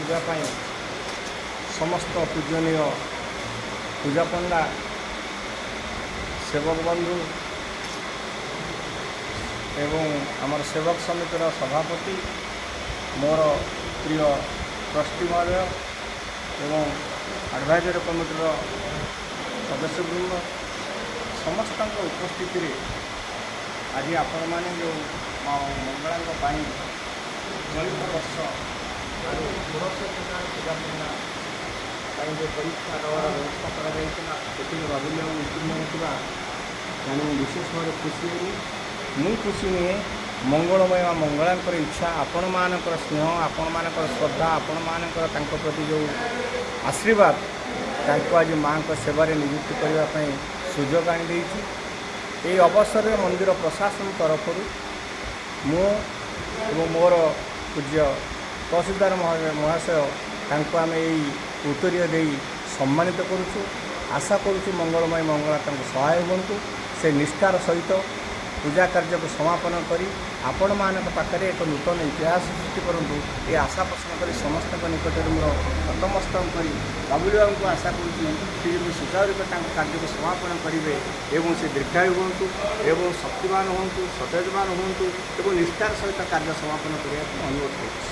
ପୂଜା ପାଇଁ ସମସ୍ତ ପୂଜନୀୟ ପୂଜାପଣ୍ଡା, ସେବକ ବନ୍ଧୁ ଏବଂ ଆମର ସେବକ ସମିତିର ସଭାପତି, ମୋର ପ୍ରିୟ ଟ୍ରଷ୍ଟି ମହୋଦୟ ଏବଂ ଆଡ଼ଭାଇଜରୀ କମିଟିର ସଦସ୍ୟବୃନ୍ଦ, ସମସ୍ତଙ୍କ ଉପସ୍ଥିତିରେ ଆଜି ଆପଣମାନେ ଯେଉଁ ମା ମଙ୍ଗଳାଙ୍କ ପାଇଁ ଚଳିତ ବର୍ଷ ଆଉ ଷୋଡ଼ଶ ଉପଚାର ପୂଜାପଣ୍ଡା ପାଇଁ ଯେଉଁ ପରୀକ୍ଷା ଦେବାର ବ୍ୟବସ୍ଥା କରାଯାଇଥିଲା, ସେଥିରେ ବାବୁଲି ବାବୁ ଉତ୍ତୀର୍ଣ୍ଣ ହୋଇଥିବା ଜାଣି ମୁଁ ବିଶେଷ ଭାବରେ ଖୁସି ହେଲି। ମୁଁ ଖୁସି ନୁହେଁ, ମଙ୍ଗଳମୟ ମା ମଙ୍ଗଳାଙ୍କର ଇଚ୍ଛା, ଆପଣମାନଙ୍କର ସ୍ନେହ, ଆପଣମାନଙ୍କର ଶ୍ରଦ୍ଧା, ଆପଣମାନଙ୍କର ତାଙ୍କ ପ୍ରତି ଯେଉଁ ଆଶୀର୍ବାଦ ତାଙ୍କୁ ଆଜି ମାଆଙ୍କ ସେବାରେ ନିଯୁକ୍ତି କରିବା ପାଇଁ ସୁଯୋଗ ଆଣିଦେଇଛି। ଏହି ଅବସରରେ ମନ୍ଦିର ପ୍ରଶାସନ ତରଫରୁ ମୁଁ ଏବଂ ମୋର ପୂଜ୍ୟ ତହସିଲଦାର ମହାଶୟ ତାଙ୍କୁ ଆମେ ଏଇ ଉତ୍ତରୀୟ ଦେଇ ସମ୍ମାନିତ କରୁଛୁ। ଆଶା କରୁଛୁ ମଙ୍ଗଳମୟ ମଙ୍ଗଳା ତାଙ୍କୁ ସହାୟ ହୁଅନ୍ତୁ। ସେ ନିଷ୍ଠାର ସହିତ ପୂଜା କାର୍ଯ୍ୟକୁ ସମାପନ କରି ଆପଣମାନଙ୍କ ପାଖରେ ଏକ ନୂତନ ଇତିହାସ ସୃଷ୍ଟି କରନ୍ତୁ, ଏ ଆଶା ପୋଷଣ କରି ସମସ୍ତଙ୍କ ନିକଟରେ ମୋର ନତମସ୍ତକ କରି ବାବୁଲି ବାବୁଙ୍କୁ ଆଶା କରୁଛି ସେ ଯେମିତି ସୁଚାରୁ ରୂପେ ତାଙ୍କ କାର୍ଯ୍ୟକୁ ସମାପନ କରିବେ ଏବଂ ସେ ଦୀର୍ଘାୟୁ ହୁଅନ୍ତୁ ଏବଂ ଶକ୍ତିମାନ ହୁଅନ୍ତୁ, ସତେଜମାନ ହୁଅନ୍ତୁ ଏବଂ ନିଷ୍ଠାର ସହିତ କାର୍ଯ୍ୟ ସମାପନ କରିବାକୁ ଅନୁରୋଧ କରୁଛି।